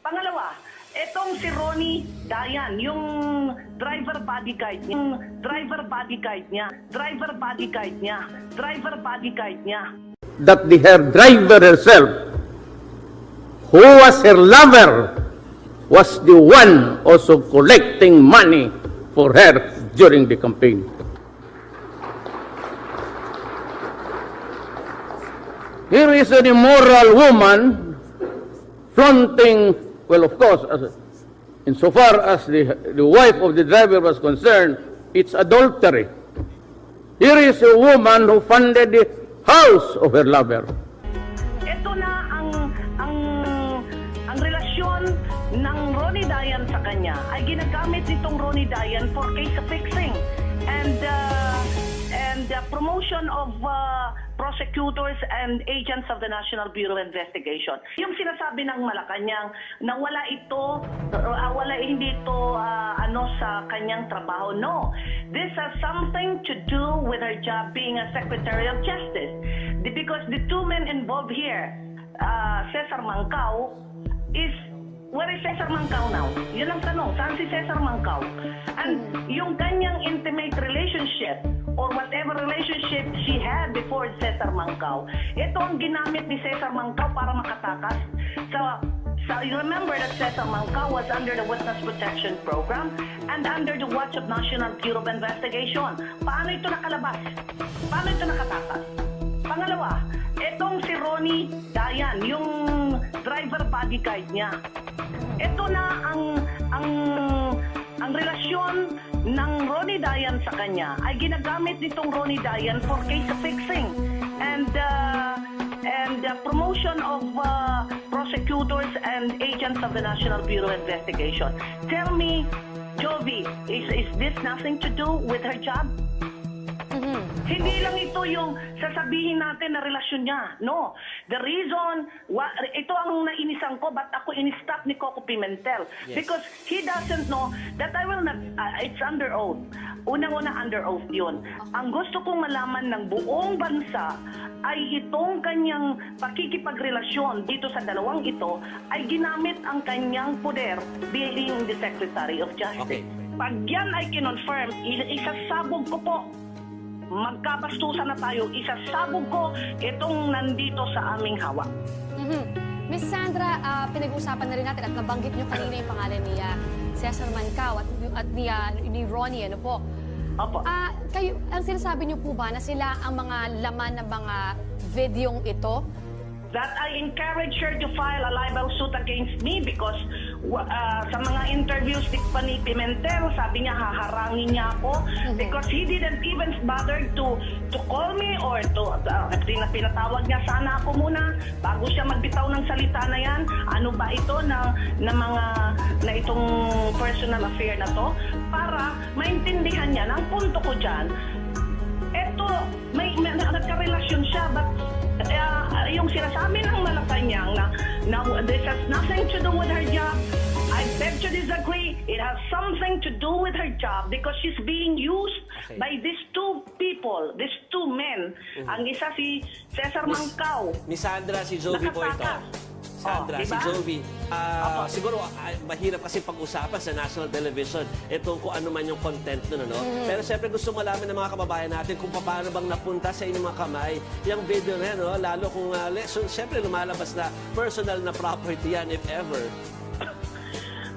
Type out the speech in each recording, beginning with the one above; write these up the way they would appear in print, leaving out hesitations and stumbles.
Pangalawa, etong si Ronnie Dayan, yung driver bodyguard niya. That her driver herself, who was her lover, was the one also collecting money for her during the campaign. Here is an immoral woman flaunting, well, of course, insofar as the wife of the driver was concerned, it's adultery. Here is a woman who funded the house of her lover. Ito na ang relasyon ng Ronnie Dayan sa kanya ay ginagamit nitong Ronnie Dayan for case fixing and promotion of prosecutors and agents of the National Bureau of Investigation. Yung sinasabi ng Malacanang na hindi ito sa kanyang trabaho. No. This has something to do with her job being a Secretary of Justice. Because the two men involved here, Cesar Mancao, where is Cesar Mancao now? Yun ang tanong, saan si Cesar Mancao? And yung kanyang intimate relationship or whatever relationship she had before Cesar Mancao, ito ang ginamit ni Cesar Mancao para makatakas. So you remember that Cesar Mancao was under the Witness Protection Program and under the watch of National Bureau of Investigation. Paano ito nakalabas? Paano ito nakatakas? Pangalawa, etong si Ronnie Dayan, yung driver bodyguard niya. Ito na ang relasyon ng Ronnie Dayan sa kanya ay ginagamit nitong Ronnie Dayan for case fixing and promotion of prosecutors and agents of the National Bureau of Investigation. Tell me, Jovi, is this nothing to do with her job? Hindi lang ito yung sasabihin natin na relasyon niya. No. The reason, ito ang nainisan ko, ba't ako in-stop ni Coco Pimentel? Yes. Because he doesn't know that I will not, it's under oath. Unang-una under oath yun. Ang gusto kong malaman ng buong bansa ay itong kanyang pakikipagrelasyon dito sa dalawang ito ay ginamit ang kanyang poder being the Secretary of Justice. Okay. Pag yan ay kinonfirm, isasabog ko po. Magkabastusan na tayo, isasabog ko itong nandito sa aming hawak. Miss Sandra, pinag-usapan na rin natin at nabanggit niyo kanina yung pangalan ni Cesar Mancao at ni Ronnie, ano po? Opo. Kayo, ang sinasabi niyo po ba na sila ang mga laman ng mga videong ito? That I encourage her to file a libel suit against me because sa mga interviews ni Pimentel, sabi niya haharangin niya ako because he didn't even bother to call me or pinatawag niya sana ako muna bago siya magbitaw ng salita na yan. Ano ba ito na itong personal affair na to? Para maintindihan niya. Ang punto ko dyan, eto, may nagkarelasyon siya but yung sinasabi ng Malacanang na this has nothing to do with her job, I beg to disagree. It has something to do with her job because she's being used by these two people, these two men. Ang isa si Cesar Mancao. Miss Sandra, si Jovi po ito. Sandra, diba? si Jovi. Siguro mahirap kasi pag-usapan sa national television itong kung ano man yung content nun, ano? Pero siyempre gusto malaman ng mga kababayan natin kung paano bang napunta sa inyong mga kamay yung video na yan, no? Lalo kung siyempre lumalabas na personal na property yan, if ever.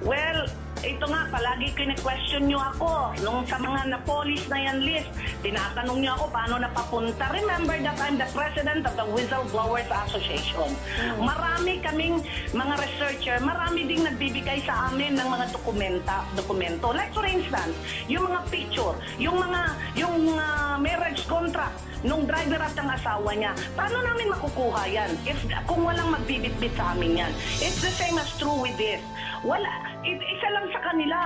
Well, ito nga, palagi kine-question nyo ako. Nung sa mga na-police na yan list, tinatanong nyo ako paano napapunta. Remember that I'm the president of the Whistleblowers Association. Marami kaming mga researcher, marami ding nagbibigay sa amin ng mga dokumento. Like for instance, yung mga picture, yung marriage contract nung driver at ang asawa niya. Paano namin makukuha yan kung walang magbibitbit sa amin yan? It's the same as true with this. Wala. Isa lang sa kanila.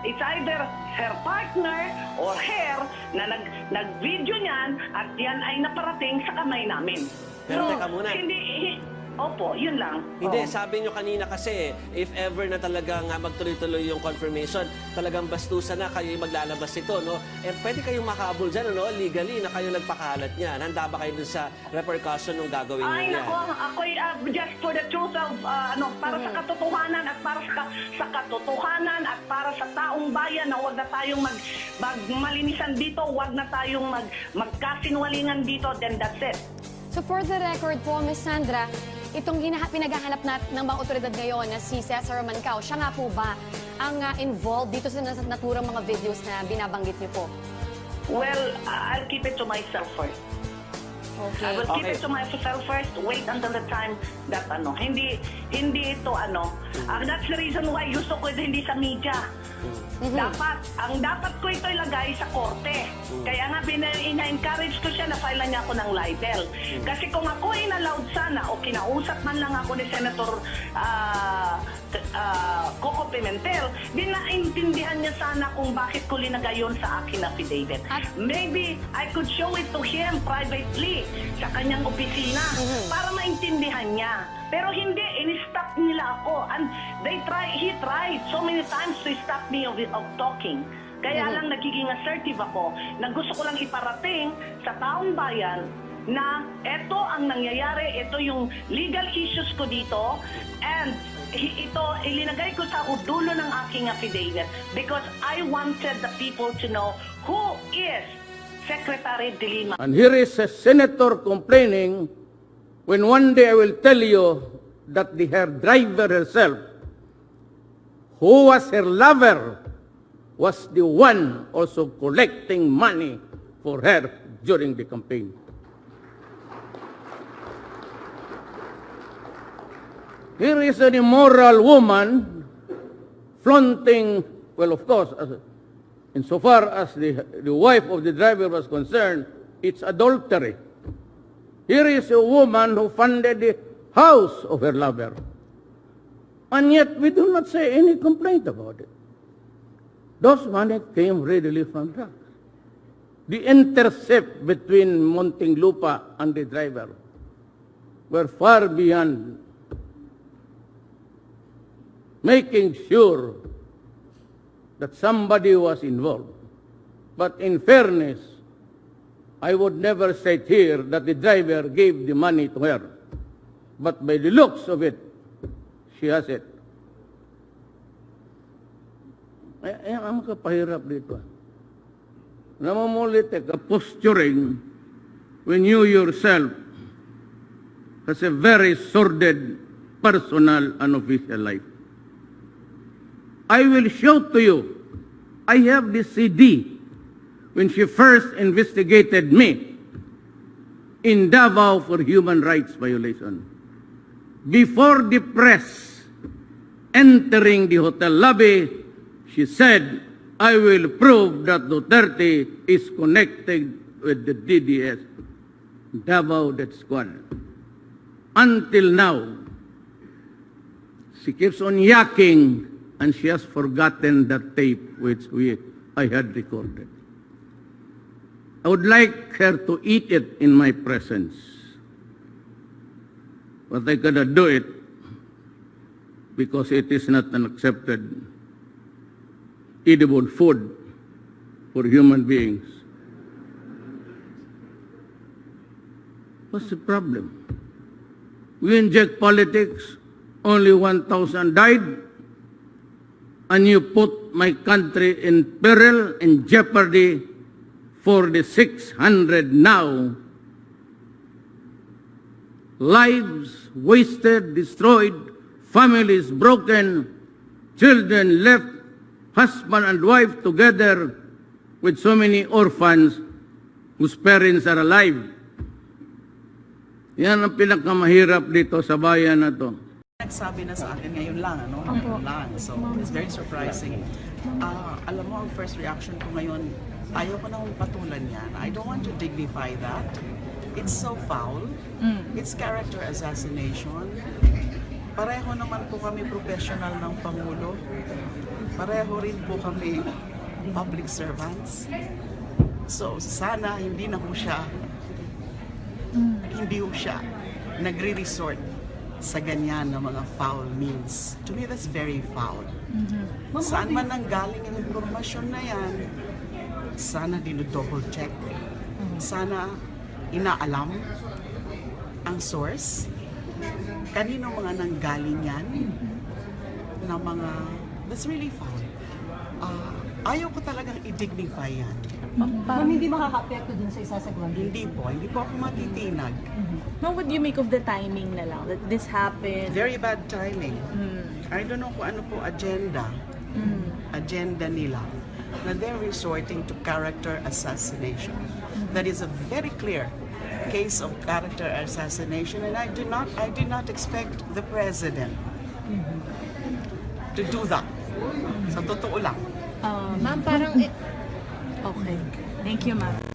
It's either her partner or her na nag-video niyan at yan ay naparating sa kamay namin. Pero teka muna. Opo, yun lang. Hindi, Oo. sabi nyo kanina kasi, if ever na talagang magtuloy-tuloy yung confirmation, talagang bastusan na kayo yung maglalabas ito, no? Eh, pwede kayong makahabol dyan, no? Legally, na kayo nagpakalat niyan. Handa ba kayo dun sa repercussion ng gagawin nyo Ay, yan? nako, ako'y just for the truth of, para sa katotohanan at para sa katotohanan at para sa taong bayan na huwag na tayong magmalinisan dito, huwag na tayong magkasinwalingan dito, then that's it. So for the record po, Ms. Sandra, itong pinaghahanap ng mga otoridad ngayon na si Cesar Mancao, siya nga po ba ang involved dito sa naturang mga videos na binabanggit niyo po? Well, I'll keep it to myself first. I Okay. will keep Okay. it to myself first. Wait until the time that hindi ito that's the reason why gusto ko ito hindi sa media. Ang dapat ko ito ilagay sa korte. Kaya nga ina-encourage ko siya na file niya ako ng libel. Kasi kung ako inallowed sana o kinausap man lang ako ni Senator Coco Pimentel, di naintindihan niya sana kung bakit ko linagay yun sa akin affidavit. Maybe I could show it to him privately sa kanyang opisina para maintindihan niya. Pero hindi, in-stop nila ako. And he tried so many times to stop me of talking. Kaya lang nagiging assertive ako na gusto ko lang iparating sa taong bayan na ito ang nangyayari, ito yung legal issues ko dito, and ito ilinagay ko sa dulo ng aking affidavit because I wanted the people to know who is Secretary De Lima. And here is a senator complaining when one day I will tell you that her driver herself, who was her lover, was the one also collecting money for her during the campaign. Here is an immoral woman flaunting, well, of course, insofar as the wife of the driver was concerned, it's adultery. Here is a woman who funded the house of her lover. And yet we do not say any complaint about it. Those money came readily from drugs. The intercept between Muntinlupa and the driver were far beyond making sure that somebody was involved. But in fairness, I would never say here that the driver gave the money to her. But by the looks of it, she has it. Ang kapahirap dito. Namumulit ka posturing when you yourself has a very sordid personal and official life. I will show to you, I have the CD when she first investigated me in Davao for human rights violation. Before the press entering the hotel lobby, she said, I will prove that Duterte is connected with the DDS, Davao Death Squad. Until now, she keeps on yakking, and she has forgotten that tape which I had recorded. I would like her to eat it in my presence, but I cannot do it because it is not an accepted edible food for human beings. What's the problem? We inject politics, only 1,000 died, and you put my country in peril, in jeopardy for the 600 now. Lives wasted, destroyed, families broken, children left, husband and wife together with so many orphans whose parents are alive. Yan ang pinakamahirap dito sa bayan na to. Nagsabi na sa akin ngayon lang, ano? Ngayon lang. So, it's very surprising. Alam mo, ang first reaction ko ngayon, ayaw ko nang patulan yan. I don't want to dignify that. It's so foul. It's character assassination. Pareho naman po kami professional ng Pangulo. Pareho rin po kami public servants. So, sana hindi na po siya, hindi po siya nagre-resort sa ganyan na mga foul means. To me, that's very foul. Saan man nanggaling ang impormasyon na yan, sana dino-double check. Sana inaalam ang source. Kanino mga nanggaling yan na mga, that's really foul. Ayaw ko talagang i-dignify yan. Ma'am, hindi makaka-apekto dun sa isasagawa. Hindi po ako matitinag. Ma'am, what do you make of the timing na lang that this happened? Very bad timing. I don't know kung ano po agenda nila, na they're resorting to character assassination. That is a very clear case of character assassination, and I did not expect the president to do that. Sa totoo lang. Ma'am, parang Okay. Thank you, ma'am.